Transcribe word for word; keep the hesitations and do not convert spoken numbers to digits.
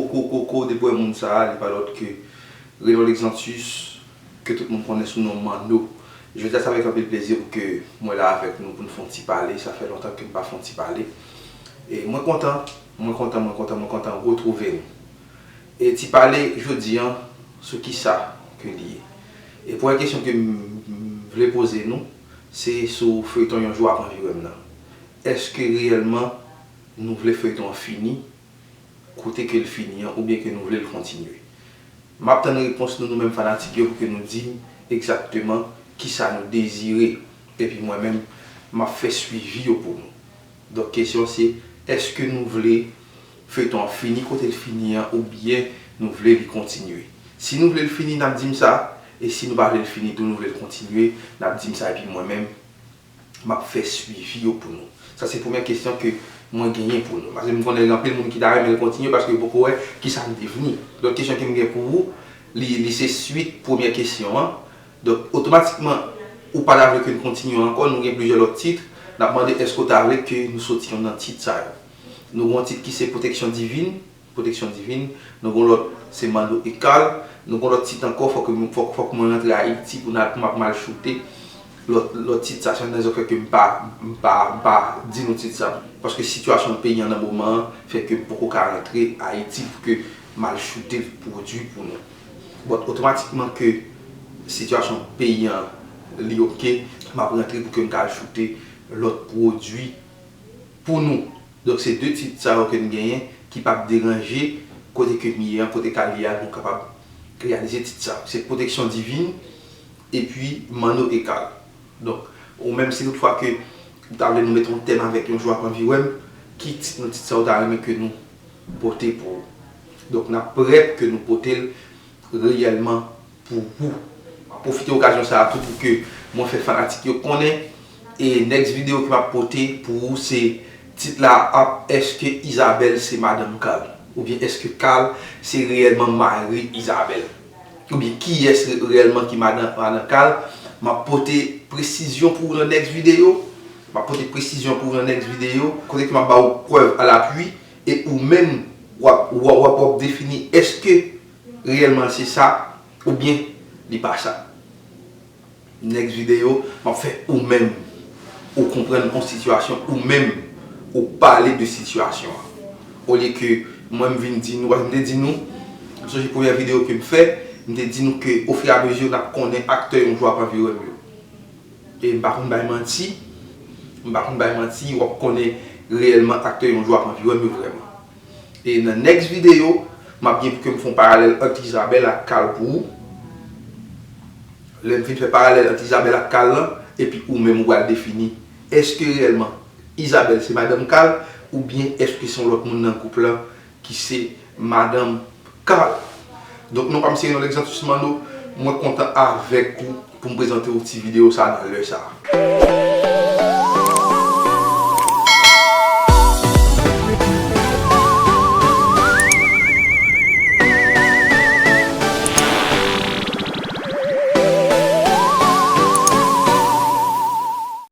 Kokoko de bwè moun sa a, li pa lòt ke Reno Lexantus, ke tout moun konnen sou non Manno. Jodi a, se avèk anpil plezi pou ke mwen la avèk nou pou n fè yon ti pale. Sa fè lontan ke n pa fè yon ti pale. E mwen kontan, mwen kontan, mwen kontan, mwen kontan retwouve nou. E ti pale jodi a sou kisa ke li ye. E premyè kesyon ke m, m vle poze nou, se sou feyton Yon Jou Ap Anviwè M nan. Èske reyèlman nou vle feyton an fini kote ke l fini an, oubyen ke nou vle l kontinye? M ap tann repons nou, nou menm fanatik yo, pou ke nou di m egzakteman kisa nou dezire. Epi mwen menm, m ap fè swivi yo pou nou. Donk, kesyon se, èske nou vle feyton an fini kote l fini an, oubyen nou vle li kontinye? Si nou vle l fini, n ap di m sa, e si nou pa vle l fini tou, nou vle l kontinye, n ap di m sa, epi mwen menm, m ap fè swivi yo pou nou. Sa se premyè kesyon ke mwen genyen pou nou. Paske m konnen gen anpil moun ki ta renmen l kontinye paske yo poko wè kisa l devni. Donk, kesyon ke m gen pou ou, li, li se swit premyè kesyon an. Donk, otomatikman, ou pa ta vle ke n kontinye ankò, nou gen plizyè lòt tit. N ap mande èske w ta vle ke nou soti yon nan tit sa yo. Nou gen yon tit ki se Pwoteksyon Divin, Pwoteksyon Divin. Nou gen lòt, se Manno e Kal. Nou gen lòt tit ankò, fòk, fòk, fòk mwen rantre Ayiti pou n al, pou m ap mal choute. Lòt, lòt tit sa, se yon rezon fè ke m pa, m pa, m pa di nou tit sa. Paske sitiyasyon peyi an nan moman an fè ke m poko ka rantre Ayiti pou ke m al choute pwodui pou nou. But otomatikman ke sitiyasyon peyi an li oke, m ap rantre pou ke m ka al choute lòt pwodui pou nou. Donk, se de tit sa yo ke n genyen ki p ap deranje kote ke m ye an, kote Kal ye a, nou kapab reyalize tit sa. Se Pwoteksyon Divin epi Manno e Kal. Donk, ou menm si toutfwa ke ou ta vle nou mete yon tèm avèk Yon Jou Ap Anviwè M, ki tit nan tit sa ou ta renmen ke nou pote pou ou? Donk, n ap prè pou ke nou pote l reyèlman pou ou. M ap pwofite okazyon sa a tou pou ke mwen fè fanatik yo konnen, e next video ke m ap pote pou ou se tit la ap, èske Isabelle se madanm Kal? Oubyen èske Kal se reyèlman mari Isabelle? Oubyen kiyès re-, reyèlman ki madan, madan Kal? M ap pote presizyon pou ou nan next video. M ap pote presizyon pou ou nan next video. Kote ke m ap ba ou prèv alapui. E ou menm, w ap, w ap, w ap, w ap defini èske reyèlman se sa oubyen li pa sa. Next video, m ap fè ou menm ou konprann yon sitiyasyon, ou menm ou pale de sitiyasyon an. Olye ke mwen m vin di nou, paske m te di nou, m sonje premyè video ke m fè, m te di nou ke ofiramezu n ap konnen aktè Yon Jou Ap Anviwè M yo. E m pa konn bay manti, m pa konn bay manti, w ap konnen reyèlman aktè Yon Jou Ap Anviwè M yo vrèman. E nan next video, m ap gen pou ke m fè yon paralèl ant Isabelle ak Kal pou ou. Lè m fin fè paralèl ant Isabelle ak Kal lan, epi ou menm ou pral defini, èske reyèlman Isabelle se madanm Kal, oubyen èske se yon lòt moun nan gwoup lan ki se madanm Kal? Donk, non pa m se Reno Lexantus Manno, mwen kontan avèk ou pou m prezante w ti videyo sa nan lè sa a.